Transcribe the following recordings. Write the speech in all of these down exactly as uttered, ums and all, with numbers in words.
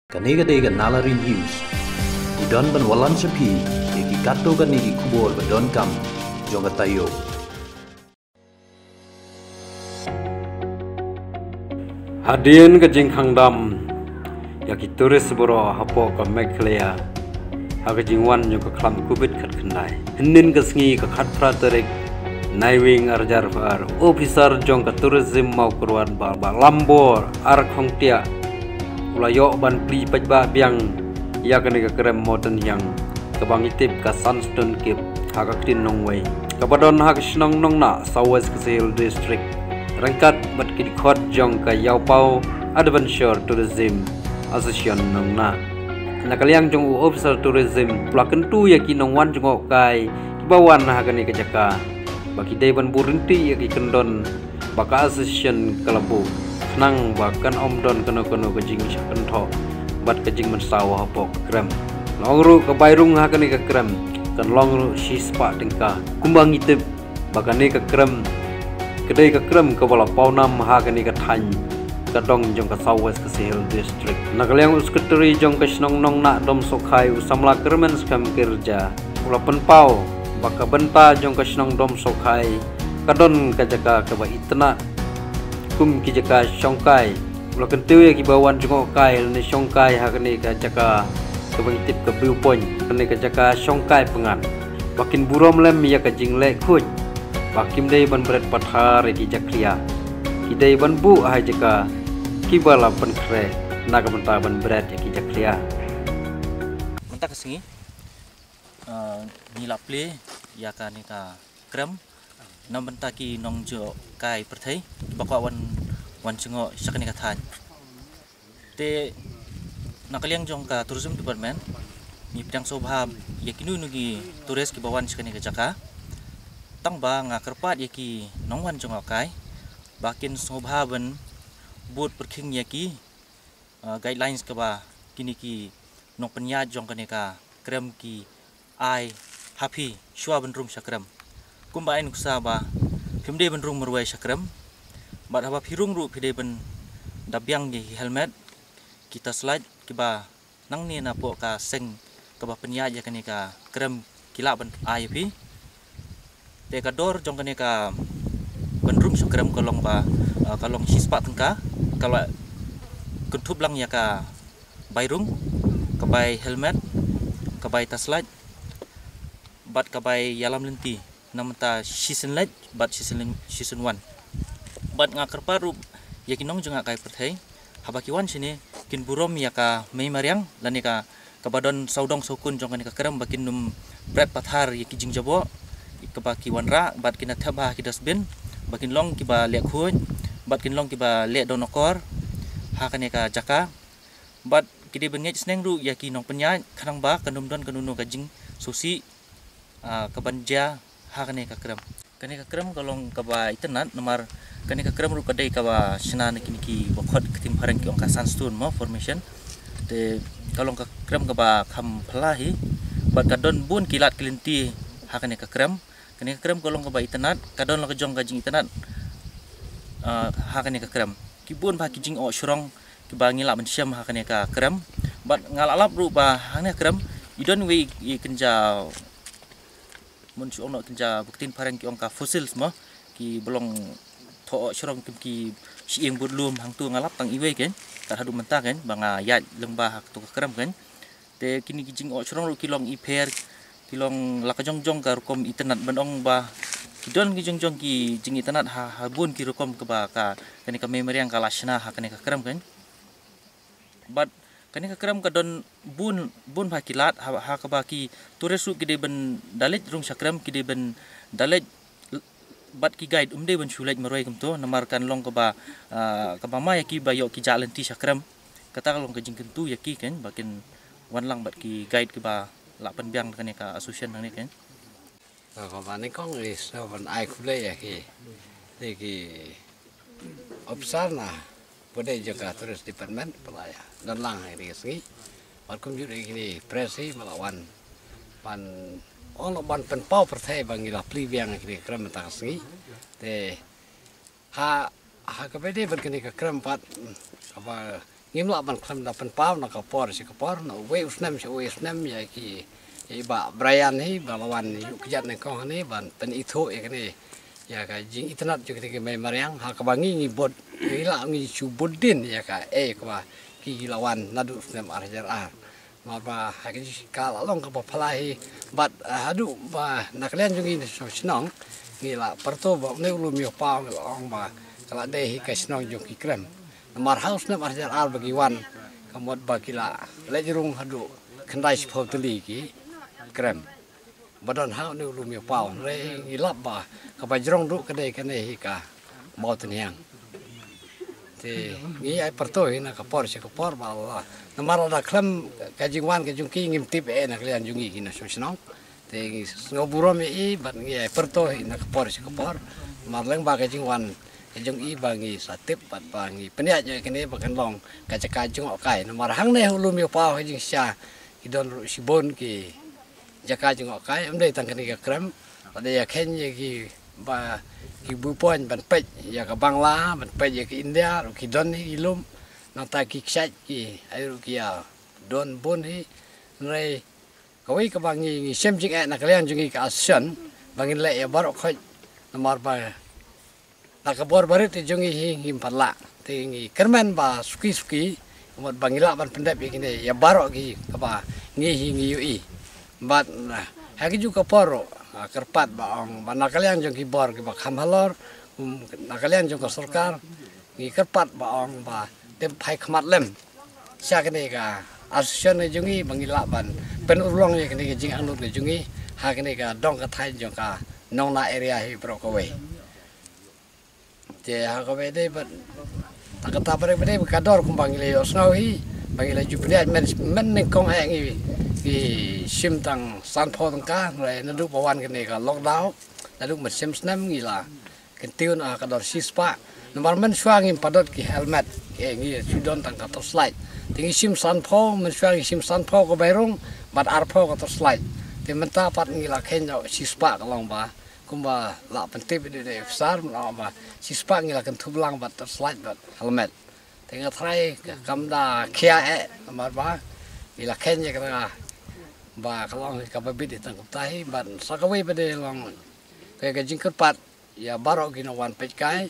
Kane ka dei ka Nalari News. Ngi don ban wallam sha phi ïa ki katto katne ki khubor ba donkam jong ka taïew. Hadien ka jingkhang dam ïa ki tourist baroh hapoh ka Meghalaya ha ka jingwan jong ka khlam covid khatkhyndai. Hynnin ka sngi ka khatphra tarik Naiwieng arhajar arphew ar, u officer jong ka tourism Mawkyrwat Bah, Bah Lambor Arkhongtiah u la ïoh ban plie paidbah biang ïa kane ka krem Modern Hiang kaba ngi tip ka Sandstone Cave ha ka ktien nongwei kaba don ha ka shnong Nongnah, South West Khasi Hills District, ryngkat bad ki dkhot jong ka Ïawpaw Adventure Tourism Association Nongnah. Na ka liang jong u officer tourism u la kyntu ïa ki nongwan jngohkai kiba wan ha kane ka jaka ba ki dei ban buh ryntih ïa ki kyndon ba ka association ka la buh, khnang ba kan ym don kano kano ka jingshah kynthoh bad ka jingmynsaw hapoh ka krem. Long ruh ka bai rung ha kane ka krem kan long ruh shispah tyngka. Kumba ngi tip ba kane ka krem ka dei ka krem kaba la pawnam ha kane ka thaiñ ka dong jong ka South West Khasi Hills District. Na ka liang u secretary jong ka shnong Nongnah Domsohkhai, u samla Kyrmen Skhem Kyrja, u la pynpaw ba ka bynta jong ka shnong Domsohkhai ka don ka jaka kaba itynnad kum ki jaka shongkai. U la kyntiew ïa kiba wan jngohkai lane shongkai ha kane ka jaka kaba ngi tip ka viewpoint, kane ka jaka shongkai pyngngad, ba kin burom lem ïa ka jingleh khuid, ba kim dei ban bret pathar ïa ki jakhlia. Ki dei ban buh ha jaka kiba la pynkhreh na ka bynta ban bret ïa ki jakhlia. Mynta ka sngi, ah, ngi la plie ïa kane ka krem na bynta ki nongjngohkai pyrthei kiba kwah wan, wan jngoh sha kane ka thaiñ. Te na ka liang jong ka tourism department ngi pdiang sngewbha ïa kino kino ki tourist kiba wan sha kane ka jaka. Tang ba nga kyrpad ïa ki nongwan jngohkai ba kin sngewbha ban bud pyrkhing ïa ki, ah, guidelines kaba kine ki nongpynïaid jong kane ka krem ki ai ha phi shuwa ban rung sha krem. Kumba ai nuksa ba phim dei ban rung marwei sha krem. Bad haba phi rung ruh phi dei ban da biang ïa ki helmet, ki torchlight kiba nangne napoh ka seng kaba pynïaid ïa kane ka krem ki lah ban ai ïa phi. Te ka dor jong kane ka ban rung sha krem ka long ba, ah, ka long shispah tyngka, ka la kynthup lang ïa ka bai rung, ka bai helmet, ka bai torchlight bad ka bai ïalam lynti na bynta shisien leit bad shisien, shisien wan. Bad nga kyrpad ruh ïa ki nongjngohkai pyrthei haba ki wan shane kin burom ïa ka mei mariang lane ka, kaba don sawdong sawkun jong kane ka krem, ba kin ym bret pathar ïa ki jingjaboh kaba ki wanrah, bad kin da thep ha ki dustbin, ba kin long kiba leh khuid, bad kin long kiba leh don akor ha kane ka jaka. Bad ki dei ban ngeit sneng ruh ïa ki nongpynïaid khnang ba kan ym don kano kano ka jingsngewsih, ah, ka ban jia ha kane ka krem. Kane ka krem ka long kaba itynnad namar kane ka krem ruh ka dei kaba shna na kine kiba khot ka ktien phareng ki ong ka sandstone mo formation. Te ka long ka krem kaba kham phylla hi bad ka don bun ki lad ki lynti ha kane ka krem. Kane ka krem ka long kaba itynnad, ka don la ka jong ka jingitynnad, ah, ha kane ka krem. Ki bun bha ki jingoh shrong kiba ngi lah ban shem ha kane ka krem. Bad nga lah lap ruh ba ha kane ka krem i don iwei i kynja, mun shu ong noh kynja ba ktien phareng ki ong ka fossils mo, kiba long thoh shrong kim ki shyieng bad lum. Hangto nga lap tang iwei kein, kat haduh mynta kein ba nga ïaid lyngba ha kato ka krem kein. Te kine ki jingoh shrong ruh ki long ipher, ki long la ka jong jong ka rukom itynnad, ban ong ba ki don ki jong jong ki jingitynnad ha, ha bun ki rukom kaba ka, kane ka mei mariang ka la shna ha kane ka krem kein. Bad kane ka krem ka don bun, bun bha ki lad ha, ha kaba ki tourist ruh ki dei ban da leit rung sha krem, ki dei ban da leit bad ki guide, ym dei ban shu leit marwei kumto namar kan long kaba, ah, kaba ma ïa ki ba ïoh ki jah lynti sha krem. Kata ka long ka jingkyntu ïa ki kein ba kin wan lang bad ki guide kiba lah pynbiang da kane ka association nangne kein. To, kaba nyngkong ngi sngewbha ban ai khublei ïa ki, ïa ki officer na pdeng jong ka tourist department ba la ïa don lang ha kine ki sngi. Bad kumjuh ïa kine press hi ba la wan ban ong noh ban pynpaw pyrthei ba ngi la plie biang ha kine ki krem mynta ka sngi. Te ha, ha kaba ïadei bad kane ka krem pat, kaba Ngim lah ban khlem da pynpaw na ka por sha ka por, na uwei u snem sha uwei u snem, ïa ki, ïa i Bah Brian hi ba la wan ïuh kjat nyngkong hangne ban pynithuh ïa kane, ïa ka jingitynnad jong kane ka mei mariang, ha kaba ngi ngi bud, ngi lah ngi shu bud dien ïa kaei kaba ki la wan naduh snem ar hajar ar. Namar ba ha ka jingshim ka la long kaba phylla hi, bad, ah, haduh ba na ka liang jong ngi na shnong, ngi la pyrto ba une u lum Ïewpaw ngi la ong ba ka la dei hi ka shnong jong ki krem. Namar ha u snem ar hajar ar ba ki wan, ka mut ba ki la leit rung haduh khyndai shiphew tylli ki krem ba don ha une u lum Ïewpaw. Hynrei ngi lap ba kaba jrong ruh ka dei kane hi ka Mawtynhiang. Te ngi ai pyrto hi na ka por sha ka por ba la, namar lada khlem ka jingwan ka jong ki ngim tip ei na ka liang jong ngi ki nongshong shnong. Te ngi sngew burom ïa i bad ngi ai pyrto hi na ka por sha ka por. Namar lyngba ka jingwan ka jong i ba ngi sa tip bad ba ngi pynïaid ïa kane ba kan long ka jaka jngohkai. Namar hangne ha u lum Ïewpaw ha jingshisha ki don ruh shibun ki jaka jngohkai, ym dei tang kane ka krem. Lada ïa kheiñ ïa ki ba ki viewpoint ban peit ïa ka Bangla, ban peit ïa ka India ruh ki don hi ki lum. Nangta ki kshaid ki ai ruh ki ïa don bun hi. Hynrei kawei kaba ngi, ngi shem jingeh na ka liang jong ngi ka association ba ngin leh ïa baroh khoit, namar ba na ka bor barit jong ngi hi ngim pat lah. Te ngi kyrmen ba suki suki, ka mut ba ngi lah ban pyndep ïa kine ïa baroh ki kaba ngi hi ngi ïohi. Bad, ah, ha kajuh ka por ruh, ah, kyrpad ba ong ba na ka liang jong ki bor kiba kham halor, um, na ka liang jong ka sorkar, ngi kyrpad ba ong ba dep phai khmat lem sha kane ka association jong ngi ba ngi lah ban pynurlong ïa kane ka jingangnud ka jong ngi ha kane ka dong ka thaiñ jong ka Nongna area hi baroh kawei. Te ha kaba ïadei bad, ta kata ba dei ba dei ka dor kumba ngi la ïohsngew hi ba ngi la ju pynïaid, myn, mynnyngkong eh ngi, ngi shim tang sanphew tyngka, hynrei naduh ba wan kane ka lockdown, naduh mynshem snem ngi la kyntiew na ka dor shispah. Namar mynshuwa ngim pat don ki helmet, eh, ngi shu don tang ka torchlight. Te ngi shim sanphew, mynshuwa ngi shim sanphew ka bai rung bad arphew ka torchlight. Te mynta pat ngi la kheiñ noh shispah, ka long ba kumba la pyntip ïa u officer, mynta ba shispah ngi la kynthup lang bad torchlight bad helmet. Te nga tharai ka kam da khia eh, namar ba ngi la kheiñ ïa kata ba ka long kaba bit ïa tang kumta hi. Bad sa kawei pat de long ka, ka jingkyrpad ïa baroh ki nongwan peitkai,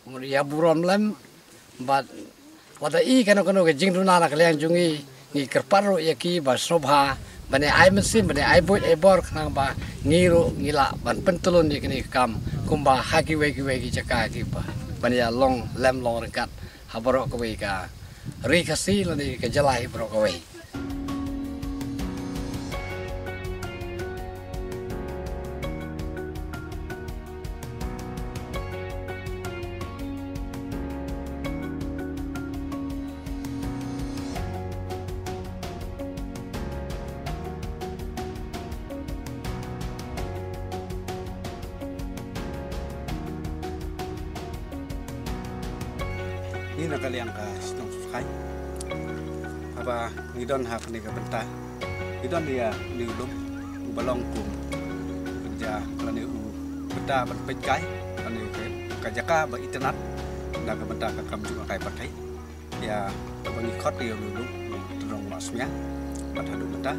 ïa burom lem, bad lada i kano kano ka jingduna na ka liang jong ngi, ngi kyrpad ruh ïa ki ba sngewbha ban ïa ai mynsiem, ban ïa ai buit ai bor, khnang ba ngi ruh ngi lah ban pyntylun ïa kane ka kam kumba ha kiwei kiwei ki jaka kiba ban ïa long lem long ryngkat ha baroh kawei ka ri Khasi lane ka jylla hi baroh kawei. Ngi na ka liang ka shnong Sutkhai, haba ngi don ha kane ka bynta, ngi don ïa une u lum uba long kum u pynja lane u bynta ban peitkai lane ka, ka jaka ba itynnad na ka bynta ka kam jngohkai pyrthei. Ïa kaba ngi khot ïa une u lum Tynrong Wah Smiah bad haduh mynta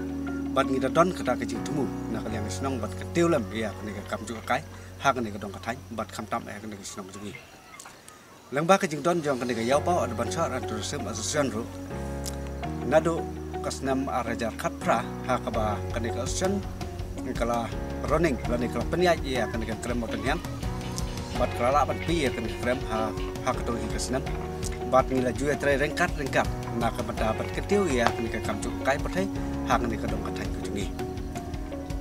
bad ngi da don kata ka jingthmu na ka liang ka shnong ban kyntiew lem ïa kane ka kam jngohkai ha kane ka dong ka thaiñ bad khamtam ha kane ka shnong jong ngi. Lyngba ka jingdon jong kane ka Ïewpaw Adventure and Tourism Association ruh, naduh ka snem ar hajar khatphra ha kaba kane ka association ka la running lane ka la pynïaid ïa kane ka krem Mawtynhiang. Bad ka la lah ban plie ïa kane ka krem ha, ha kato hi ka snem. Bad ngi la ju ïatrei ryngkat ryngkat na ka bynta ban kyntiew ïa kane ka kam jngohkai pyrthei ha kane ka dong ka thaiñ ka jong ngi.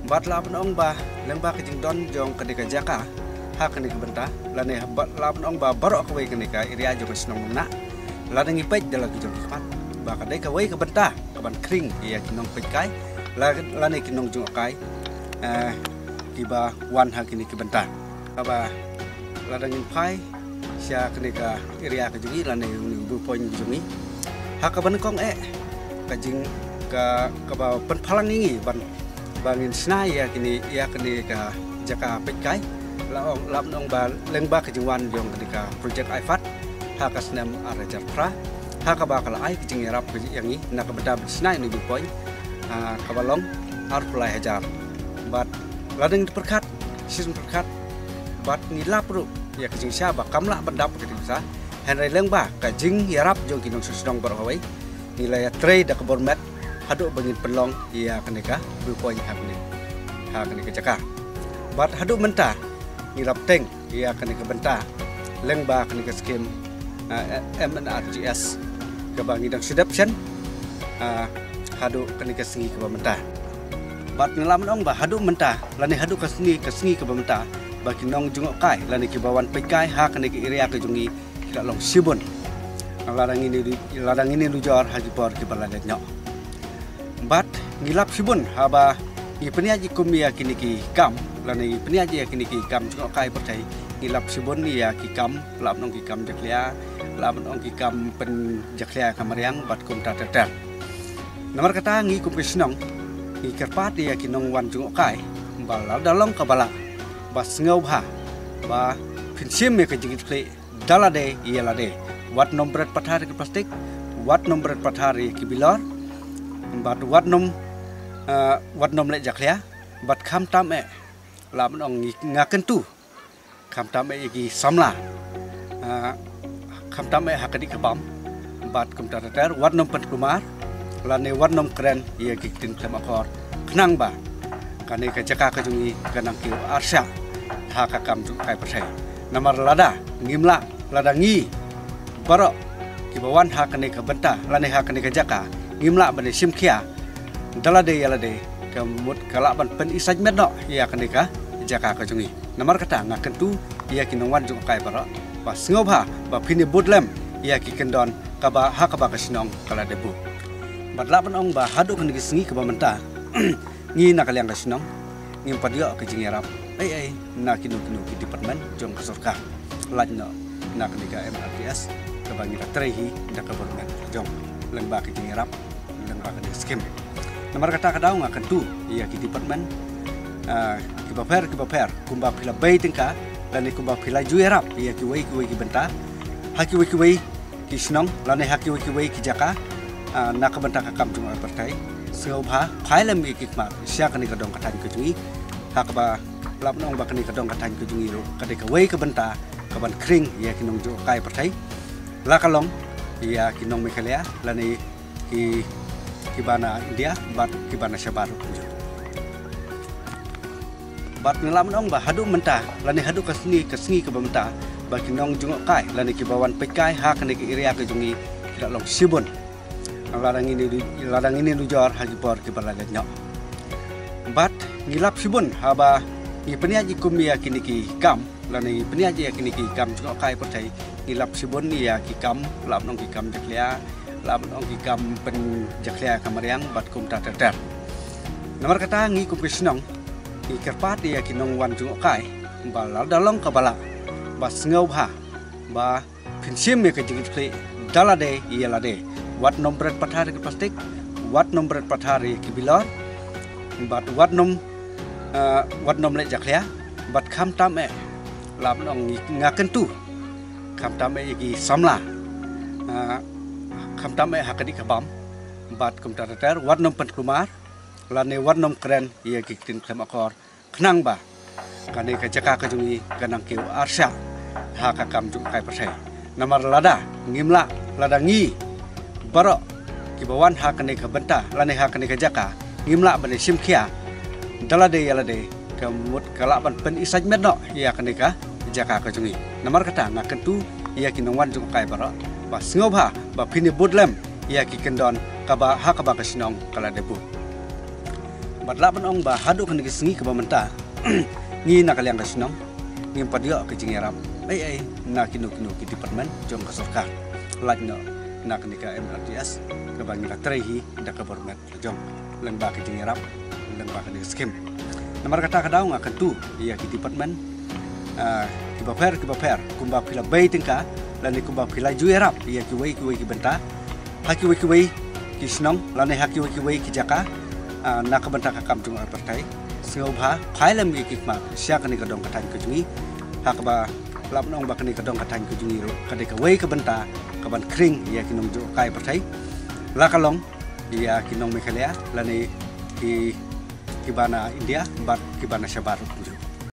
Bad lah ban ong ba lyngba ka jingdon jong kane ka jaka ha kane ka bynta, lane bad lah ban ong ba baroh kawei kane ka area jong ka shnong Nongnah, lada ngi peit da la ki jong ki khmat ba ka dei kawei ka bynta kaban khring ïa ki nongpeitkai la, lane ki nongjngohkai, eh, kiba wan ha kine ki bynta. Kaba lada ngin phai sha kane ka area ka jong ngi lane une u viewpoint ka jong ngi, ha kaba nyngkong eh ka jing, ka, kaba pynphalang ïa ngi ban, ba ngin shna ïa kine, ïa kane ka jaka peitkai, la ong, lah ban ong ba lyngba ka jingwan jong kane ka project IFAD ha ka snem ar hajar phra. ha kaba ka la ai ka jingïarap ka ïa ngi na ka bynta ban shna ïa une u view point, ah, kaba long arphew lai hajar. Bad la dang pyrkhat, shisien pyrkhat, bad ngi lap ruh ïa ka jingshisha ba kam lah ban dap ka jingpisa. Hynrei lyngba ka jingïarap jong ki nongshong shnong baroh kawei, ngi la ïatrei da ka bor met haduh ba ngin pynlong ïa kane ka view point ha kane, ha kane ka jaka. Bad haduh mynta ngi la bteng ïa kane ka bynta lyngba kane ka skim, ah, M N R G S kaba ngi dang shu dep shen, ah, haduh kane ka sngi kaba mynta. Bad ngi lah ban ong ba haduh mynta lane haduh ka sngi, ka sngi kaba mynta, ba ki nongjngohkai lane kiba wan peitkai ha kane ka area ka jong ngi ki la long shibun. Lada ngin ïa, lada ngin ïa nujor ha ki por kiba la leit noh. Bad ngi lap shibun haba ngi pynïaid ïa kum ïa kine ki kam, lane ngi pynïaid ïa kine ki kam jngohkai pyrthei, ngi lap shibun ïa ki kam, lah ban ong ki kam jakhlia, lah ban ong ki kam pynjakhlia ka mariang bad kumta ter ter. Namar kata ngi kum ki shnong ngi kyrpad ïa ki nongwan jngohkai ba lada long kaba lah, ba sngewbha ba phin shim ïa ka jingkitkhlieh da lade ïa lade. Wat nym bret pathar ïa ki plastik, wat nym bret pathar ïa ki bilor, bad wat nym, eh, wat nym leh jakhlia, bad khamtam eh, lah ban ong ngi, nga kyntu, khamtam eh ïa ki samla, eh, khamtam eh ha ka dih ka bam, bad kumta ter ter, wat nym pynkulmar lane wat nym kren ïa ki ktien khlem akor, khnang ba kane ka jaka ka jong ngi kan nang kiew arshah ha ka kam jngohkai pyrthei. Namar lada ngim lah, lada ngi baroh kiba wan ha kane ka bynta lane ha kane ka jaka ngim lah ban ïashim khia da lade ïa lade, ka mut ka lah ban pynisaid met noh ïa kane ka jaka ka jong ngi. Namar kata nga kyntu ïa ki nongwan jngohkai baroh ba sngewbha ba phin ïa bud lem ïa ki kyndon kaba ha kaba ka shnong ka la dep buh. Bad lah ban ong ba haduh kane ka sngi kaba mynta ngi na ka liang ka shnong ngim pat ïoh ka jingïarap ei ei na kino kino ki department jong ka sorkar, lait noh na kane ka M R G S kaba ngi la trei hi da ka bor met jong, lyngba ka jingïarap, lyngba kane ka skim. Namar kata ka daw nga kyntu ïa ki department, ah, kiba pher kiba pher, kumba phi la bei tyngka lane kumba phi la ju ïarap ïa kiwei kiwei ki bynta ha kiwei kiwei ki shnong lane ha kiwei kiwei ki jaka, ah, na ka bynta ka kam jngohkai pyrthei, sngewbha phai lem ïa ki khmat sha kane ka dong ka thaiñ ka jong ngi, ha kaba lah ban ong ba kane ka dong ka thaiñ ka jong ngi ruh ka dei kawei ka bynta kaban khring ïa ki nongjngohkai pyrthei, la ka long ïa ki nong Meghalaya lane ki, kiba na India bad kiba na shabar ruh kumjuh. Bad ngi lah ban ong ba haduh mynta lane haduh ka sngi, ka sngi kaba mynta, ba ki nongjngohkai lane kiba wan peitkai ha kane ka area ka jong ngi ki la long shibun. Lada ngin ïa, lada ngin ïa nujor ha ki por kiba la leit noh. Bad ngi lap shibun haba ngi pynïaid ïa kum ïa kine ki kam lane ngi pynïaid ïa kine ki kam jngohkai pyrthei, ngi lap shibun ïa ki kam, lah ban ong ki kam jakhlia, lah ban ong ki kam pynjakhlia ka mariang bad kumta ter ter. Namar kata ngi kum ki shnong ngi kyrpad ïa ki nongwan jngohkai ba lada long kaba lah, ba sngewbha ba phin shim ïa ka jingkitkhlieh da lade ïa lade. Wat nym bret pathar ïa ki plastik, wat nym bret pathar ïa ki bilor, bad wat nym, eh, wat nym leh jakhlia, bad khamtam eh, lah ban ong ngi, nga kyntu, khamtam eh ïa ki samla, eh, khamtam eh ha ka dih ka bam, bad kumta ter ter, wat nym pynkulmar lane wat nym kren ïa ki ktien khlem akor, khnang ba kane ka jaka ka jong ngi kan nang kiew arshah ha ka kam jngohkai pyrthei. Namar lada ngim lah, lada ngi baroh kiba wan ha kane ka bynta lane ha kane ka jaka ngim lah ban ïashim khia da lade ïa lade, ka mut ka lah ban pynisaid met noh ïa kane ka jaka ka jong ngi. Namar kata nga kyntu ïa ki nongwan jngohkai baroh ba sngewbha ba phin ïa bud lem ïa ki kyndon kaba ha kaba ka shnong ka la dep buh. Bad lah ban ong ba haduh kane ka sngi kaba mynta ngi na ka liang ka shnong ngim pat ïoh ka jingïarap ei ei na kino kino ki department jong ka sorkar, lait noh na kane ka M R G S kaba ngi la trei hi da ka bor met jong, lyngba ka jingïarap, lyngba kane ka skim. Namar kata ka daw nga kyntu ïa ki department, ah, kiba pher kiba pher, kumba phi la bei tyngka lane kumba phi la ju ïarap ïa kiwei kiwei ki bynta ha kiwei kiwei ki shnong lane ha kiwei kiwei ki jaka, ah, na ka bynta ka kam jngohkai pyrthei, sngewbha phai lem ïa ki khmat sha kane ka dong ka thaiñ ka jong ngi, ha kaba lah ban ong ba kane ka dong ka thaiñ ka jong ngi ruh ka dei kawei ka bynta ban khring ïa ki nongjngohkai pyrthei, la ka long ïa ki nong Meghalaya lane ki, kiba na India bad kiba na shabar ruh.